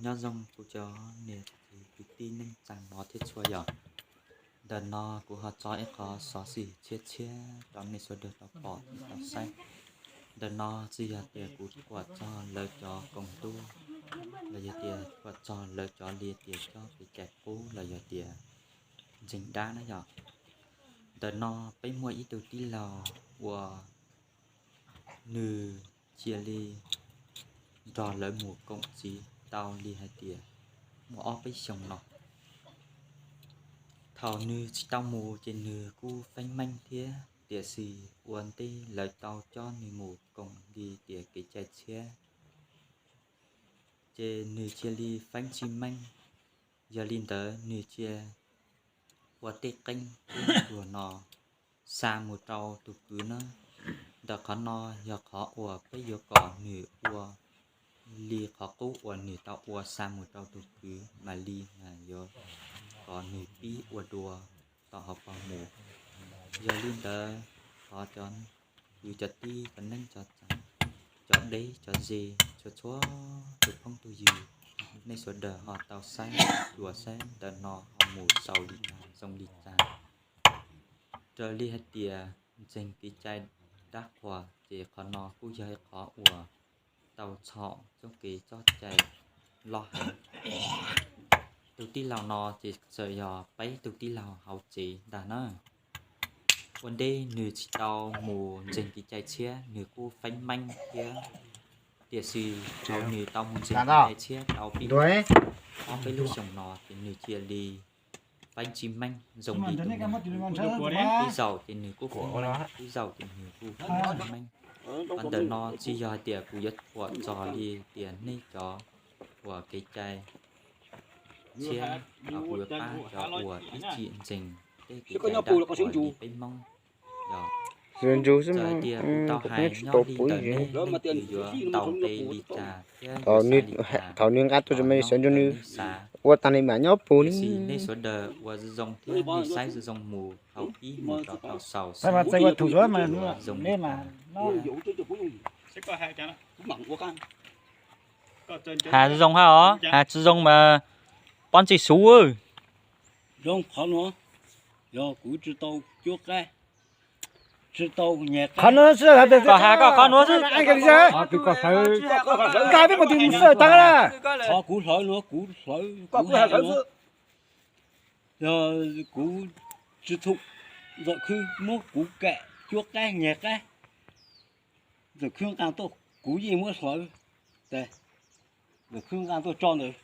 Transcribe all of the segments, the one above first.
Nyob zoo kuv cov niam txiv kwv tij neej tsa mov thiab txhua yom. Ntawm no kuv ho tso ib qho xov xwm tshiab tshiab rau nej sawv daws tau pom thiab tau saib. Ntawm no tsis yog tias kuv thuam txog lawv cov koom ntuj los yog tias thuam txog lawv cov li tias coj kev cai qub los yog tias ntseeg dab na yom. Ntawm no peb muaj ib tug tij laug uas nws cia li nrog lawv mus koom txiv tau li hais tias muaj ob peb xyoos no. Thaum nws tsis tau mus ces nws kuj feeb meej thiab, tiam sis ua ntej lawv tau coj nws mus koom li tias kev cai tshiab, ces nws cia li feeb tsis meej. Yog li ntawd nws cia ua tej qeej tej nruas no xa mus rau tus kwv na. Ntawm qhov no yog qhov uas peb yuav kom nws ua li qhov qub uas nws tau ua xa mus rau tus kwv mam li yuav kom nws pib ua dua tom hauv paus mus. Yog li ntawd thov cov kwv cov tij cov neej cov tsav, cov deb cov ze, txhua txhua tus phooj tus ywg, nej sawv daws ho tau saib dua saib ntawm no ho mus xaus li cas zoo li cas. Raws li hais tias ntseeg kev cai dab qhuas ces qhov no kuj yog ib qhov uas tau txhom txoj kev txoj cai loj heev. Tus tij laug no ces txawm yog peb tug tij laug hauv tsev ntag na. Ua ntej nws tsis tau mus ntseeg kev cai tshiab nws kuj feeb meej thiab, tiam sis thaum nws tau mus ntseeg kev cai tshiab tau pib ob peb lub xyoos no ces nws cia li feeb tsis meej zoo li tus ntawd. Ib zaug ces nws kuj feeb meej, ib zaug ces nws kuj feeb tsis meej. Qhov ntawm no tsis yog hais tias kuv yuav thuam txog li tias nej cov uas kev cai tshiab, kuv yuav pab cov uas ib txwm ntseeg tej kev cai dab qhuas li peb Hmoob. Txawm hais tias kuv tau hais nyob li ntawm nej, nej yuav ntaus npe li cas thiab yuav xav li cas los nej xav, ua tag li mam nyob pus li. Tiam sis nej sawv daws ua zoo thiab nej saib zoo mus thaum pib mus rau thaum xaus xwb, zoo li cas. Has zoo hab os, has tsis zoo mas pob ntseg xuv. Zoo qhov no, yog kuv tsis tau cuab qaib, tsis tau nyag qaib. Qhov no tsis has, koj has koj qhov nuav xwb. Nkag peb mus tim sij hawm tag na. Qhov kuv hlawv no kuv hlawv, kuv hlawv no, yog kuv tsis thum Ntxawm Khwb muab kuv kam cuab qaib nyag qaib, Ntxawm Khwb nqa tuaj kuv yeej muab hlawv. Ntxawm Khwb nqa tuaj tso ntawd,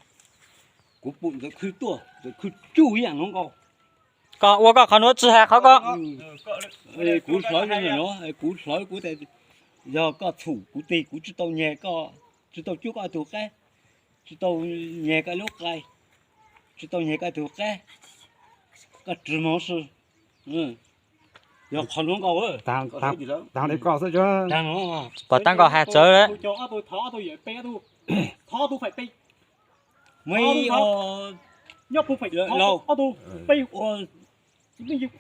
kuv pum Ntxawm Khwb tuaj, Ntxawm Khwb tsuj ib yam nuav nkaus. Koj ua koj qhov nuav tsis has qhov ko. Kuv hlawv no, kuv hlawv kuv tas, yog koj thum kuv tig kuv tsis tau nyag koj, tsis tau cuab koj tug qaib, tsis tau nyag koj lub qai, tsis tau nyag koj tug qaib, koj tsis moog si. Yog qhov nuav nkaus. Taag le koj xwb. Pog taab nkaus has tsawv lawm. Mus ib,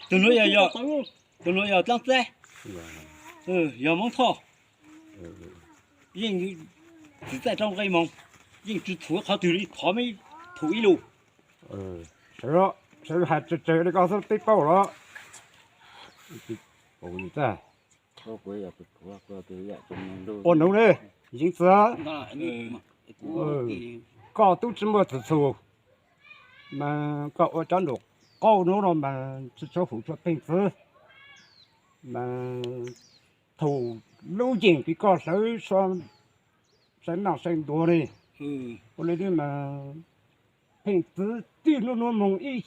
tus nuav yog, tus nuav yog dlaab txeb, yog Moob Thoj. Yeej txiv txawj rau nqe moog, yeej tsis thum qhov twg li, thov meb thum ib lus. Sawv has tsawv tsawv li koj xwb peb paub los. Ua nuav ne, Yeej Txwv, koj tub tsi muaj txwm txhum, mas koj ua cov nraum qaub nub no mas tsi tshua hum tshua pheej txwv, mas thaum lub yeem kws koj hlawv saib noj saib ntuag ne, ua li mas pheej txwv txij nub nuav moog ib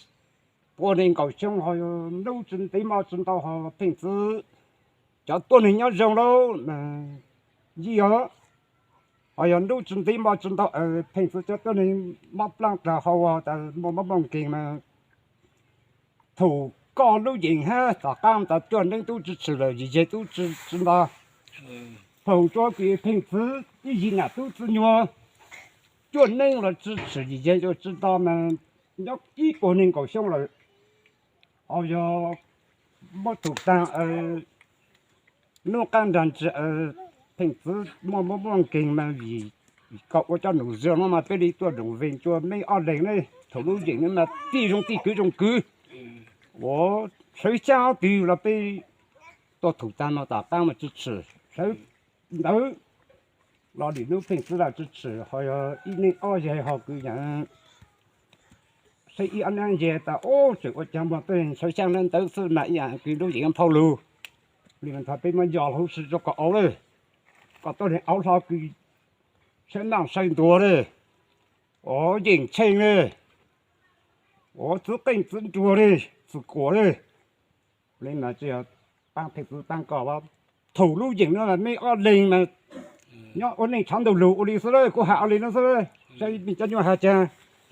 puas neeg nkaum xyoo ho nub tsi ntev moj tsi ntau ho pheej txwv cov tuab neeg nyob zoo lauj, yog, ho yog nub tsi ntev moj tsi ntau pheej txwv cov tuab neeg mob plaab dlaag hau tas muaj mob mooj nkeeg mas thaum koj lub yeem hab tom qaab tas cuaj neeb tub tsi tshwm lawm, yim yeg tub tsi nto, thaum tsua kws pheej txwv ib yig nam tub txwv nyuag, cuaj neeb los tsi tshwm yim yeg tsi nto mas nyob ib puas neeg nkaum xyoo lawm. Ho yog muab thaum taag nub qaab nraag ntsis pheej txwv muaj mob mooj nkeeg mas vim Koj ua cov num zoo no mas peb li tuaj num vees rua meb ob leeg ne, thaum lub yeem no mas tij zoo tij kwv zoo kwv. Ua sawv xyaab ob tug los peb tuaj thum taag no tom qaab mas tsi tshwm sawv ntawd los nim nub pheej txwv lawm tsi tshwm ho yog ib neeg ob yaig ho kwv yees seb ib ob nab nce tas ub tseem ua caag muag pheej sawv xyaab ntawd xwb mas ib yaam kwv lub yeem phauj lug. Li mas thov peb muab yos lub sij rua koj auv lawm, koj tuab leeg auv hlo kwv saib naj saib ntuag le, ua yeem tsheej le, ua txwv qeej txwv nruas le, txwv kuam le. Li mas tsi yog paab pheej txwv paab koj, thaum lub yeem no meb ob leeg mas nyob ua neej tshav ntuj lug ua li xwb lawm, kuv has ua li no xwb, saib mej cov nyuas has caag.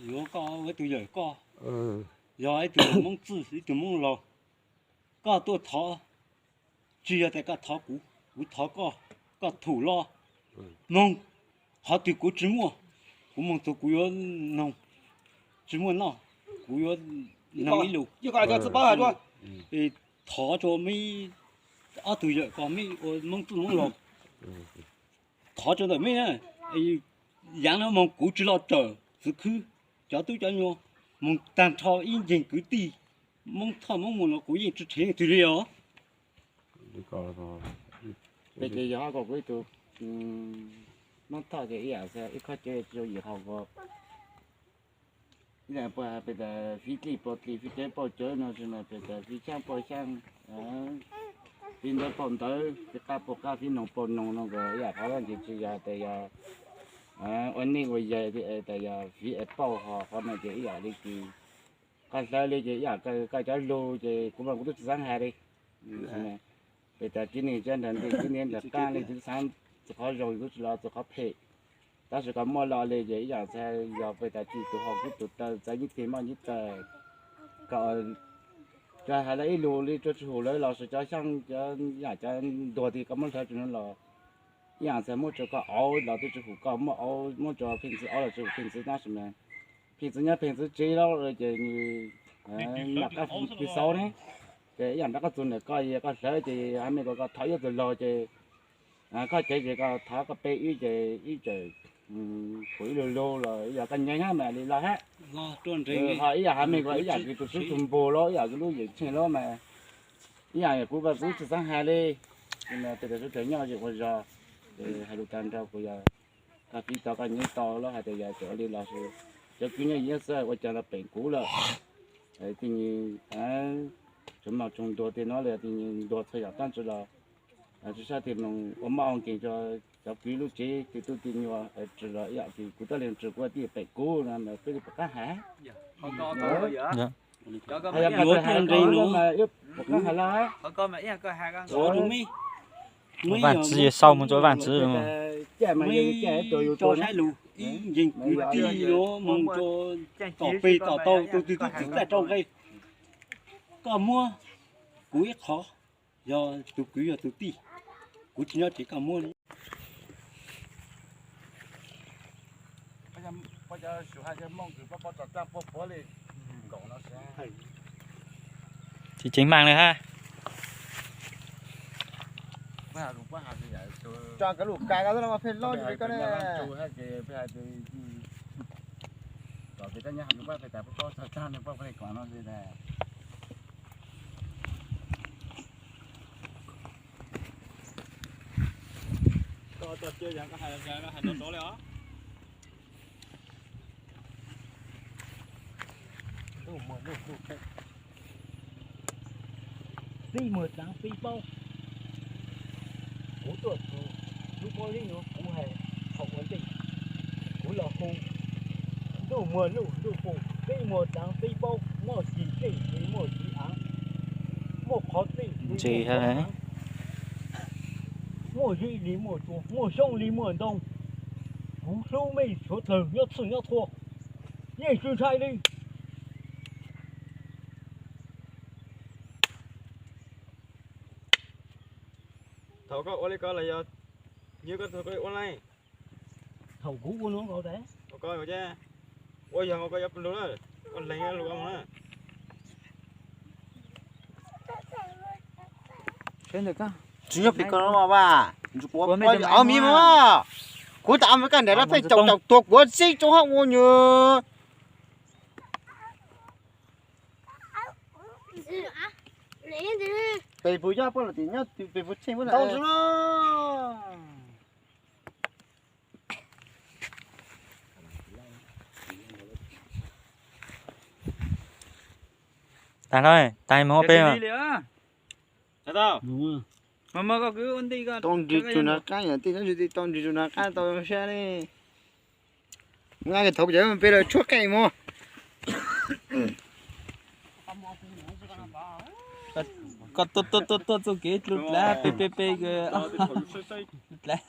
Yuav koj ua tug yawm koj, yog ib tug Moob Txwj ib tug Moob Laug, koj tuaj thov, tsi yog tas koj thov kuv, kuv thov koj, koj thum los moog qhov twg kuv tsi muaj, kuv moog txug kuv yuav noog, tsi muaj noj, kuv yuav noog ib lus. Thov rua meb ob tug yawm koj, meb ua Moob Txwj Moob Laug, thov rua ntawm meb, yaav no moog kuv tsi los rawm txwv khwb, cov tub cov nyuas moog taag nrho ib nceeg kwv tij Moob Thoj Moob Muas los kuv yeej tsi rheev twg li os. Peb ces yog kuv ib tug Moob Thoj ces ib yaam ib qhov cawv tsi zoo yim qhov ko. Ib yaam peb tas fiv dlij pauj dlij, fiv cawv pauj cawv no tsi mas peb tas fiv xyaab pauj xyaab, fiv ntawv pauj ntawv, fiv qab pauj qab, fiv noog pauj noog no ko ib yaam qhov no ces tsi yog tas yog ua neej ua yaig tas yog fiv es pauj ho qhov no ces ib yaam li kws koj hlawv li ces ib yaam koj cov lug ces kuv mas kuv tub tsi xaav has li. Peb tas tib neeg tsi nrag ntej tib neeg nrag qaab li, tub xaav txug qhov zoo tub tsi los txug qhov phem. Tab sis koj muaj lug li ces ib yaam txhad yog peb tas tsi tug hau kub tug taw txawv nyib teg moj nyib taw, koj tsuas has lawv ib lus li tsuas tsi hum lawv los sis cov xyaab cov yaam cov ntuag tig koj muab hlawv rua nuav los ib yaam txhad muab rua koj auv los tub tsi hum koj, muab auv muab rua pheej txwv auv los tsi hum pheej txwv tab sis mas pheej txwv nyob pheej txwv tsev lawm ces nwg nam qab pig xauv ne, ces ib yaam nrog koj txug ntawm koj, koj hlawv ces hab mej ko koj thov ib tug laug ces koj cev ces koj thov koj pe ib ces ib tseem kuv ib lug lug los ib yam koj nyeem hab mas li los hab. Ho ib yam hab mej ko ib yam kws tug swb tug npug lawm ib yam kws lub yeem tsheej lawm mas ib yam kuv kuv tsi xaav has li. Peb tas sawv daws nyob ze ua zog, hais lug tag nrho kuv yog koj fiv tau koj nyeem tau lawm hais tas yog tseem ua li los sis cov kwv nyob yeej xwb ua caag los peem kuv lawm. Tij nyig tsuas moog tsoog ntuag tej nuav le, tij nyig ntuag txhua yaam taab tsi los tsi sab tij moog ua mob ua nkeeg rua cov kwv lub tsev tej tub tej nyuas tsi los ib yam kws kuv tuab leeg tsi kuv tij peem kuv no mas peb li puas qab has. Hab yog koj tsi has mas puas qab has lawm. Vaj txwv, sau moog rua vaj txwv. Caij mas yog caij rua yus rua saib lug ib nceeg kwv tij yuav moog rua tom peg tom tau tug twg tub txwv txawj rau nqe, koj muab kuv ib qho, yog tug kwv yog tug tij, kuv tsi nyob tsev koj muab li. Tsis ceev maaj li hab. Txij muag dlaav peb paub, kuv tuaj txug lub pob zeb nuav kuv hais thaum ua ntej, kuv los hu ntuj muag nuj ntuj pum, txij muag dlaav peb paub, muaj txij txej li muaj txij aav, muaj qhov txij li muaj qhov aav, muaj zeb li muaj tsua, muaj xyoob li muaj ntoo. Kuv hlub mej suav dlawg nyob txhua nyob txhua, yeej tsi ntshai li. Thaum koj ua li ko los yog nyob koj tug koj ua leej? Thaum kuv ua nuav nkaus tas, ua yog nkaus koj yuav lug na, koj leeg lug ua moog na. Tsis nyob pem koj no mas, ua miv mas. Kuv tas me kaj nram lawv pheej caum caum tuag kuv txib rau hauv ua nyuag. Pes puas yog poj los tim nyob pes puas tsheej puab na. Tas lawm, tas mus ua peb. Tau nrhiav tus nram qab, yog tej nyob tsis tau nrhiav tus nram qab tau siab ne. Nqa thaum cov peb los tshuab qeej mog. Koj tuaj tuaj tuaj tuaj txoj kev dlua dlav peb peb peb dlua dlav.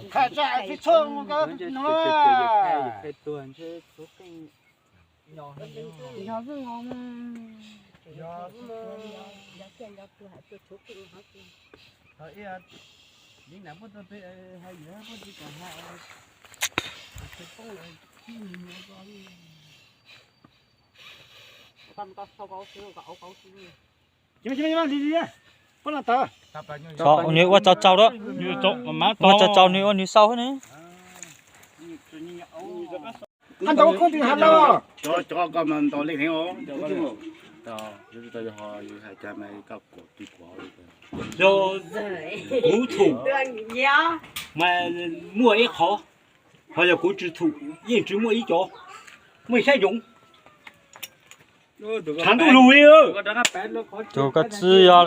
Qhov tseem tsis txhob mus ko no. Nws ua tsaus tsaus da, ua tsaus tsaus nws ua nws xaus ne. Cov, cov koj mas ntaus leej heev os. Yog kuv thum mas muaj ib qhov, ho yog kuv tsis thum yeej tsis muaj ib co, muaj ib sab yoov. Tshav ntuj lug li. Tus koj txib yog lawm.